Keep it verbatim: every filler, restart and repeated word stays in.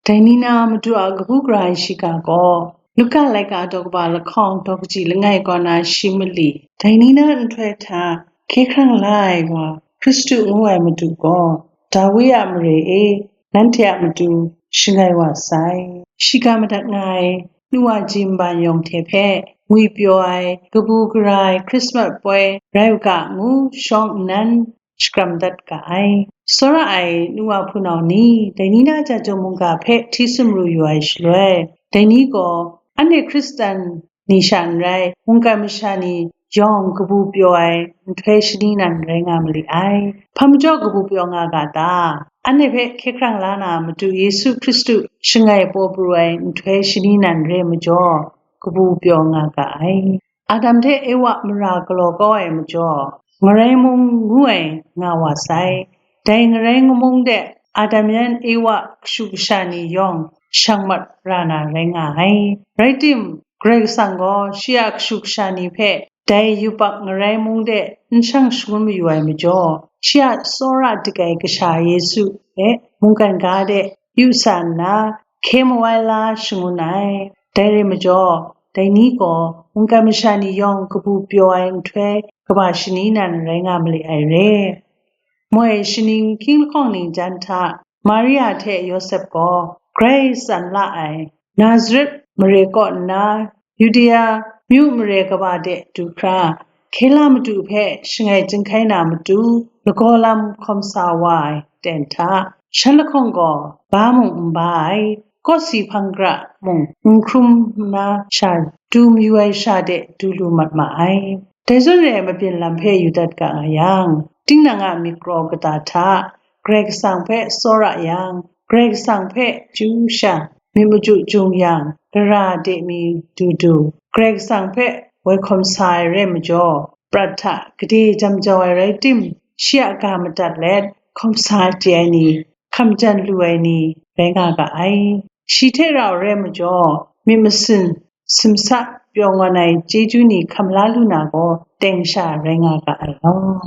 Dai ni na Madu a kabu gara ai shiga gaw, Luka laika daw kaba lahkawng daw kaji langai kaw na shi mali, dai ni na nhtoi hta hkye hkrang la ai wa, Hkristu ngu ai Madu gaw, Dawi a mare e, nanhte a matu shangai wa sai. Shiga madat nga ai, nu wa ji nban yawng hte hpe, ngwipyaw ai, kabu gara ai Hkrismat poi rai u ga ngu shawng nnan, shakram dat ga ai. Tsawra ai nu wa hpunau ni, dai ni na Jahtum mungga hpe hti sumru yu ai shaloi, dai ni gaw, anhte Hkristan ni sha n rai, mungkan masha ni yawng kabu pyaw ai nhtoi shani nan rai nga mali ai. Hpa majaw kabu pyaw nga ga ta? Anhte hpe hkye hkrang la na Madu Yesu Hkristu shangai paw pru ai nhtoi shani nan re majaw, kabu pyaw nga ga ai. Adam hte Ewa mara galaw kau ai majaw, ngarai mung ngu ai nga wa sai. Dai ngarai mung de Adam yan Ewa kashu kasha ni yawng shang mat ra na rai nga ai. Rai tim, Karai Kasang gaw shi a kashu kasha ni hpe dai yubak ngarai mung de n shang shangun mayu ai majaw, shi a tsawra dik ai Kasha Yesu hpe mungkan ga de yu sa nna, hkye mawai la shangun ai. Dai rai majaw, dai ni gaw mungkan masha ni yawng kabu pyaw ai nhtoi kaba shani nan rai nga mali ai re. Moi shaning hkying lahkawng ning jan hta, Maria hte Yawsep gaw grai tsan la ai. Nazaret mare kaw nna, Yudea myu mare kaba de du hkra, Hkela Madu hpe shangai chyinghkai na matu, lagaw lam hkawm sa wa ai ten hta, shan lahkawng gaw ba mung n ba ai, kawsi hpang gara mung n hkrum nna sha du mayu ai sha de du lu mat ma ai. Dai zawn re ai mabyin lam hpe yu dat ga nga yang, tinang a myit kraw kata hta Karai Kasang hpe tsawra yang, Karai Kasang hpe chyu sha, myit machyu jung yang, dara de mi du du, Karai Kasang hpe woi hkawm sa ai rai majaw, prat hta gade jam jau ai rai tim, shi a ga madat let hkawm sa chye ai ni, hkam jan lu ai ni rai nga ga ai. Shi hte rau rai majaw, myit masin simsa pyaw ngawn ai chyeju ni hkam la lu na gaw, teng sha rai nga ga ai law.